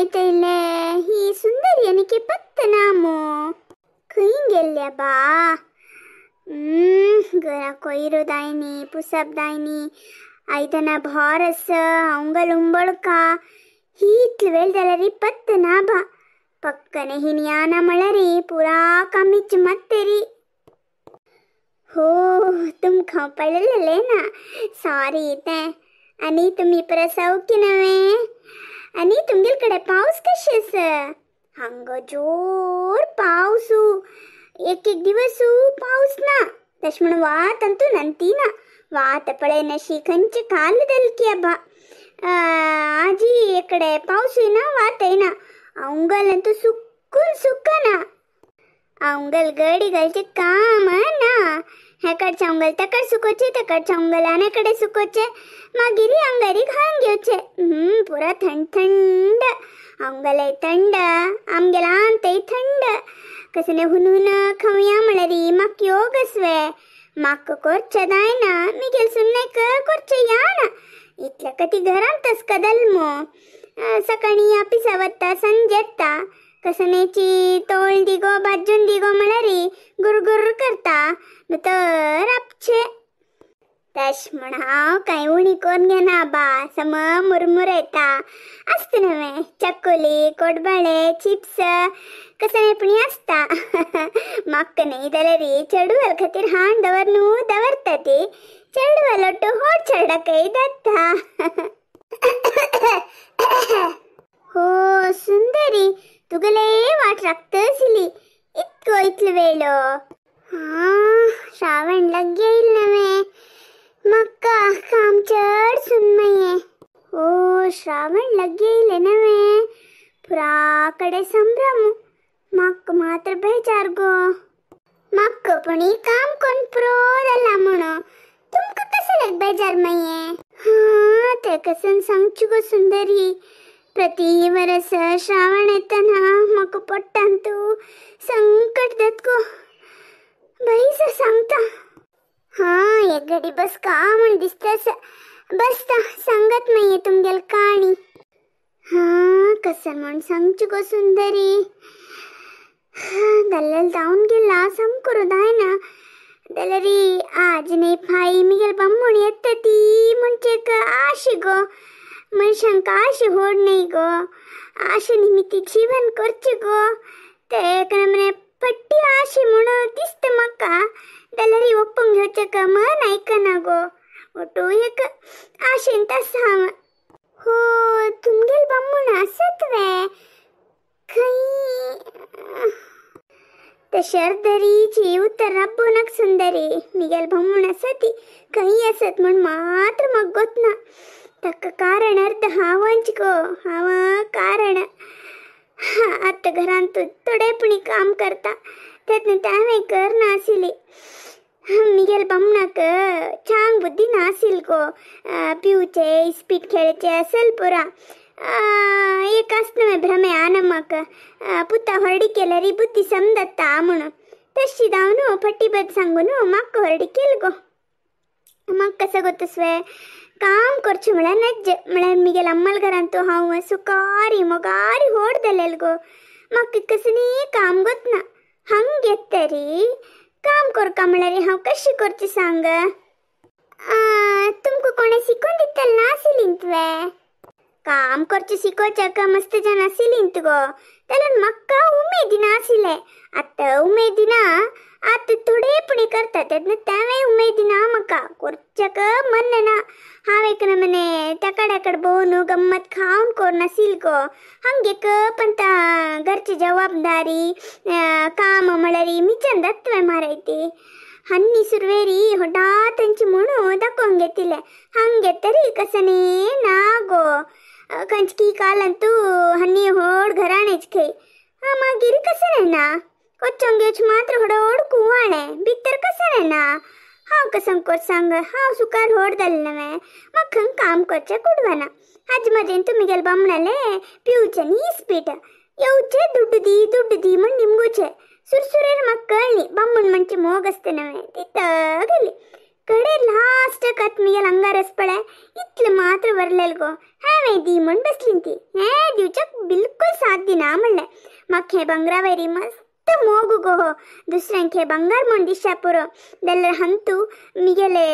आयते इल्ले ही सुंदरी आनी पत्त ना मो खंय गेल्ल्या बा. घरा कोयरो दायनी पुसप दायनी आयदना भार आसा अंगल उंबळका ही इतले वेळ जाल्यार पत्त ना बा. पक्कने हिनियाना म्हळ्यार पुरा कामीच मत्तेरी. हो तुमकां पळयलें ना सॉरी तें. आनी तुमी परत सौख्य नव्हे? आनी तुमगेल कडे पावस कशें आसा? हांगा जोर पावसू एक एक दिवस पावस ना तशें म्हण वात अंतू नंती ना वात पळय नशी खंयचे काल दलकी अब्बा. आजी एकडे पावसूय ना वातय ना अंगल अंतू सुकून सुकना. अंगल गडी घालचे काम ना हेकडचे अंगल तेकड सुकोवचे तेकडचे अंगल आनेकडे सुकोवचे मागीर अंगारी घालून घेवचे. पुरा थंड थंड अंगलय थंड आमगेला आंतय थंड. कसने हुनून खावया म्हळ्यार म्हाका योग आसवे म्हाका कोरचें जायना मिगेल सुन्नेक कोरचें याना इतल्या कती घरांत कदल मो. सकाळीं ऑफिसा वता सांजे येता कसनेची तोळ दिगो भाजून दिगो म्हळ्यार गुरगुर करता तर आपचे. तश म्हण हांव कांय उणी करून घेना बा सम मुरमुर येता आसता नव्हे चकोली कोडबाळे चिप्स कसं पुणी आसता. म्हाका न्ही जाल्यार चेडवाल खातीर हाण दवर न्हू दवरता ती चेडवाल ಒಟ್ಟು होड चेडाकय जाता. हो सुंदरी तुगेले वाट लागता आशिल्ली इतको इतलो वेळो. हा श्रावण लागीं येयल नव्हे म्हाका काम चड सुनमये. हो श्रावण लागीं येयलें नव्हे पुरा कडे संभ्रम म्हाका मात्र बेजार गो. म्हाका पण काम कोण पुरो जाला म्हणून तुमकां कसलें बेजार मागीर? हा तें कसन सांगचें गो सुंदरी प्रति वरस श्रावण येतना म्हाका पोटांत तूं संकट जाता गो बाई सांगता. हा एक घडी बस का म्हण दिसता बसता सांगत मागीर तुमगेल काणी. हा कसं म्हण सांगचें गो सुंदरी दल्लेल जावन गेला सामको जायना जाल्यार आज न्ही फाय मिगेल बामण येता ती म्हणचे एक आशे गो मनशांक आशे होड न्ही गो आशे निमित्ती जीवन करचें गो ते एक नमने पट्टी आशे म्हणून दिसता म्हाका जाल्यार ओपूंक घेवचें मन आयकना गो ओटू एक आशेन आसा हांव. हो तुमगेल बामण आसत वे खंय? तशें दरीची उतर राबोवनाक सुंदरी मिगेल बामण आसा ती खंय आसत म्हण मात्र म्हाका गोत ना. ताका कारण अर्द हांवच गो हांव कारण. आतां घरांत थोडेपणी काम करता तेन्ना तें हांवें करनाशिल्ली. मिगेल बामणाक चांग बुद्धी नाशिल्ली गो पिवचे इस्पीट खेळचे असल पुरा एक आसता न्हय भ्रमे आना म्हाका पुता हरडी केल्यार बुद्धी समजता म्हणून तशी जावन फटी बद सांगून म्हाका हरडी केली गो. म्हाका कसो गो तसवें काम करचें म्हळ्यार नज्ज म्हळ्यार मिगेल अम्मल घरांत हांव सुकारी मोगारी होड जालेल गो म्हाका कसली काम गोत ना. हांग येतरी काम करका म्हळ्यार हांव कशी करचें सांग? तुमकां कोणें शिकोवन दितलें नाशिल्लीं तुवें? काम करचें शिकोवच्याक मस्त जाण आशिल्लीं गो जाल्यार म्हाका उमेदी नाशिल्लें. आतां उमेदी ना आतां थोडेपणी करता तेन्ना तेंवूय उमेदी ना म्हाका करच्याक मन ना. हांव एक नमने तेकड्याकड भोंवन गम्मत खावन करनाशिल्लें गो हांगेक पण घरची जबाबदारी काम म्हळ्यार मिचन जातलें माराय ती हन्नी सुरवेरी होडातंची म्हणून दाखोवन घेतिल्लें हांगे तरी कसने ना गो खंयची कालंतू हन्नी होड घराणेच खंय. हा मागीर कसं ना कोचोंगेच मात्र होडोड कुवाळें भितर कसं ना हांव कसं कर सांग? हांव सुकार होड जालें नव्हे म्हाका काम करचें कुडवना. हाजे मदेन तुमी बामणाले पिवचें न्ही इस्पीट येवचें दुड्ड दी दुड्ड दी म्हण निमगुचें सुरसुरेर म्हाका कळ्ळी बामण म्हणचे मोग आसता नव्हे तितक गेली. कडे लास्ट कत मिगेल अंगार पळे इतले मात्र वरलेल गो हांवें दी म्हूण बसली ती हें दिवच्याक बिलकुल साथ दिना म्हणलें म्हाका हें बंगरा वयरी मस्त मोगु गो हो दुसऱ्यांक हे ಬಂಗಾರ म्हूण दिसच्या पुरो जाल्यार हंतू मिगेले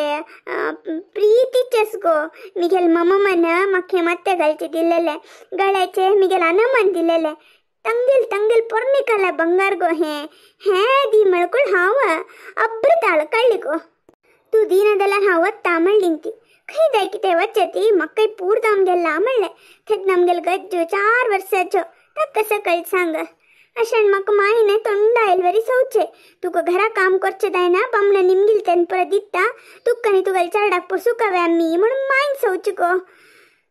प्रीतीचेच गो मिगेल मममन म्हाका मात्ते घालचे दिलेले गळ्याचे मिगेल अनमन दिलेले ತಂಗಿಲ್ ತಂಗಿಲ್ ಪೊರ್ನಿಕಲ ಬಂಗಾರ ಗೋ ಹೇ ಹೇ ದಿ ಮಳ್ಕೊಳ್ ಹಾವ ಅಬ್ರ ತಾಳ ಕಳ್ಳಿಗೋ तू दीनदಲ್ಲ ಹಾವ ತಾಮಳ್ಳಿಂತಿ ಖೈದಾಕಿತೆ ವಚ್ಚತಿ ಮಕ್ಕೈ ಪೂರ್ತ ನಮಗೆಲ್ಲ ಮಳ್ಳೆ ಥೆದ್ ನಮಗೆಲ್ಲ ಗಜ್ಜು 4 ವರ್ಷचो तक कसं कळ सांग अशान म्हाका मायने तोंडा आयलवरी सवचे तुका घरा काम करचें जायना बामणा निमगिल तेन परत दिता तुका आनी तुगेल्या चेरडाक पोसुकावे आमी म्हणून मायन सवचे गो.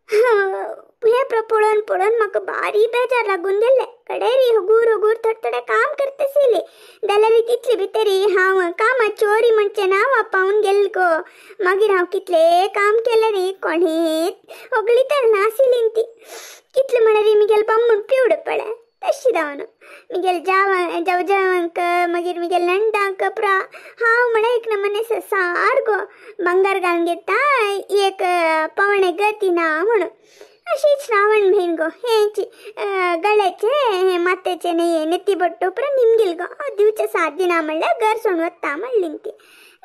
हें पळोवन पळोवन म्हाका बारी बेजार लागून गेल्लें. कडेरी हगूर हगूर थोडे थोडे काम करतशिल्ली जाल्यार तितले भितरी हांव कामा चोरी म्हणचें नांव पावून गेल गो. मागीर हांव कितलें काम केलें रे कोणेच होगळी तर नाशिल्ली ती कितले म्हळ्यार मिगेल बामूण पिवड पळय तशी जावन मिगेल जाव जावजावांक मागीर मिगेल नंडांक प्रा हांव म्हळ्यार एक नमने सारको ಬಂಗಾರ घालून घेता एक पावणे गती ना म्हणून अशी श्रावण म्हयन गो हेंची गळ्याचे हे माथ्याचे न्ही नेती बट्टो पुरा निमगिल गो दिवचे 7 दिना म्हणल्यार घर सोडून वता म्हणली ती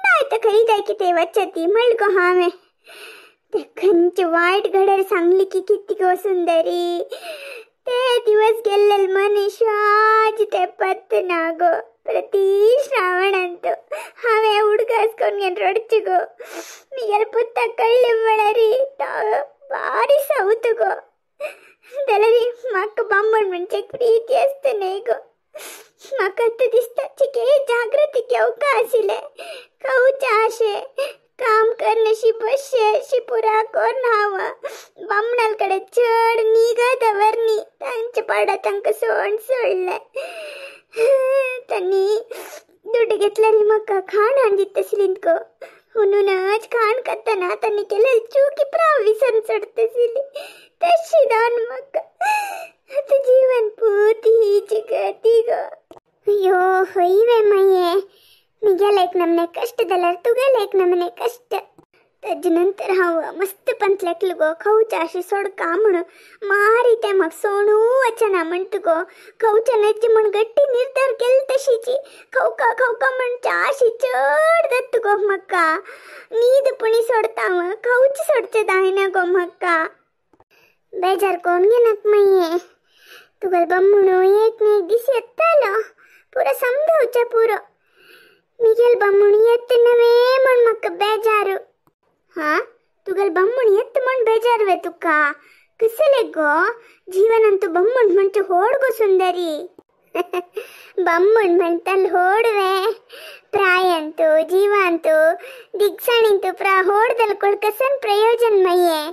जायत खंय जाय कितें वचती म्हणलें गो हांवें. ते खंयचे वायट घड्यार सांगली की किती गो सुंदरी ते दिवस गेल्ले मनीस आज ते पत्त ना गो. प्रति श्रावणांत हांवें उडगास करून घेवन रडचें गो मिगेल पुताक कळ्ळें म्हळ्यार भारी सवत गो. जाल्यार म्हाका बामण म्हणजे प्रीती आसता न्हय गो. म्हाका आतां दिसता चिके जागृती घेवका आशिल्लें खावचें अशें काम करनशी बसशें अशी पुरा करून हांव बामणां कडेन चड निगा दवरनी तांच्या पाडा तांकां सोड सोडलें. तांणी दुड्ड घेतल्यार म्हाका खाण हाडून दिता आशिल्ली गो म्हणूनच खाण खातना तांणी केलेली चुकी प्राव विसरून सोडता आशिल्ली तशी जावन म्हाका आतां जीवन पूर्ती हीच गती गो. अय्यो हय वे माये मिगेल एक नमने कष्ट जाल्यार तुगेले एक नमने कष्ट. ताजे नंतर हांव मस्त पंतलेकलो गो खावचें अशें सोडका म्हणून मारी तें म्हाका सोडू वचना म्हणटा गो. खावचें न्हय म्हूण गट्टी निर्धार केलो तशीची खावका खावका म्हणचे अशी चड जाता गो म्हाका न्हीद पुणी सोडता हांव खावचें सोडचें जायना गो म्हाका. बेजार कोण घेनाक मागीर तुगेलो बामणू एक न्ही एक दीस येतालो पुरो समजावचें पुरो मिगेल बामूण येत नवे म्हूण म्हाका बेजार. हा तुगेल बामूण येत म्हूण बेजार वे तुका कसले गो जीवनांतू बामूण म्हणजे होड गो सुंदरी. बामूण म्हणटाल होड वे प्रायंतू जीवांतू दिग्साणींतू प्रा होड दलकोळ कसन प्रयोजन मये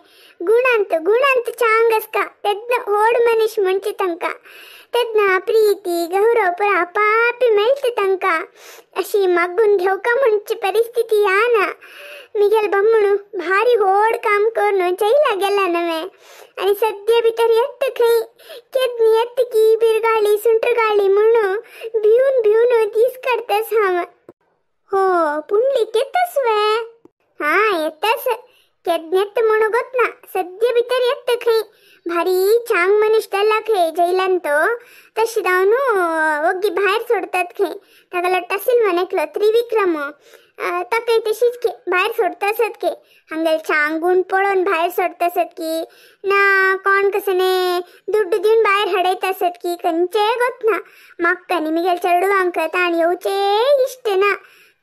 गुणांतू गुणांतू चांग आसता तेन्ना होड मनीस म्हणचे तांकां तेन्ना प्रीती गौरव पुरा आपापी मेळटा तांकां अशी मागून घेवका म्हणची परिस्थिती या ना. मिगेल बामणू भारी होड काम करून जैला गेला नवे आनी सद्या भितर येत खंय केदनी येत की बिरगाळी सुंटरगाळी म्हणून भिवन भिवन दीस काडतास हांव. हो पुंडलीक येतस वे? हा येतस केदन येत म्हणून गोतना सद्या भितर येत खंय भारी चांग मनीस जाला खंय जैलान तो तशें जावन ओगी भायर सोडतात खंय ताका लट्टासील म्हणेकलो त्रिविक्रम ताकाय तशीच की भायर सोडता आसत की हांगेले चांग गूण पळोवन भायर सोडता आसत की ना कोण कसने दुड्ड दिवन भायर हाडयता आसत की खंयचेय गोतना म्हाका आनी मिगेल चेडवांक ताणें येवचें इश्ट ना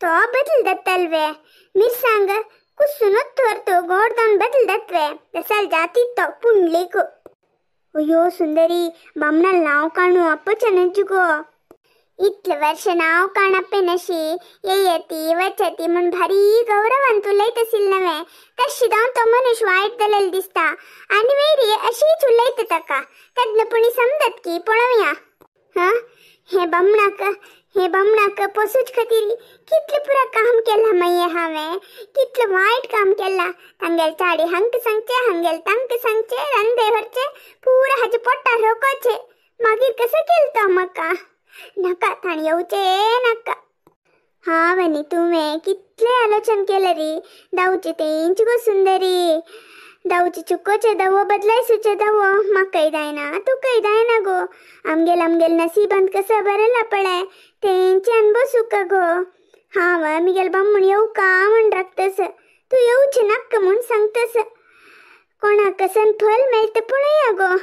तो बदल जाताल वे मिरसांग कुसूनच थर तो गोड जावन बदल जात वे तसाल जातीत तो पुंडलीक. अयो सुंदरी बामणाल नांव काणू अपचनच गो. इतले वर्ष नांव काणपे नशी येयती वचती म्हूण भारी गौरवान उलयत आशिल्लें नवें तशी जावन तो मनीस वायट जालेलो दिसता आनी वेरी अशीच उलयता ताका तेन्ना पुणी समजत की पळोवया. हा हे बामणाक पोसूच खातीर कितलें पुरा काम केलां मागीर हांवें कितलें वायट काम केलां. तांगेले चाडी हांकां सांगचें हांगेले तांकां सांगचें रांदे व्हरचें पुरा हाजे पोटार रोकोचें मागीर कसो केलो तो म्हाका नाका ताणें येवचें नाका. हांव आनी तुवें कितलें आलोचन केलें री, दावचें तेंच गो सुंदरी. दावचे चुकोचे दावो बदलायसूचे दावो, म्हाकाय जायना तुकाय जायना गो. आमगेल आमगेल नसीबांत कसो बरयला पळय तेंच्यान बसूका गो. हांव मिगेल बामण येवका म्हण राखतस, तूं येवचें नाका म्हूण सांगतस. कोणाक कसन फल मेळटा पळया गो.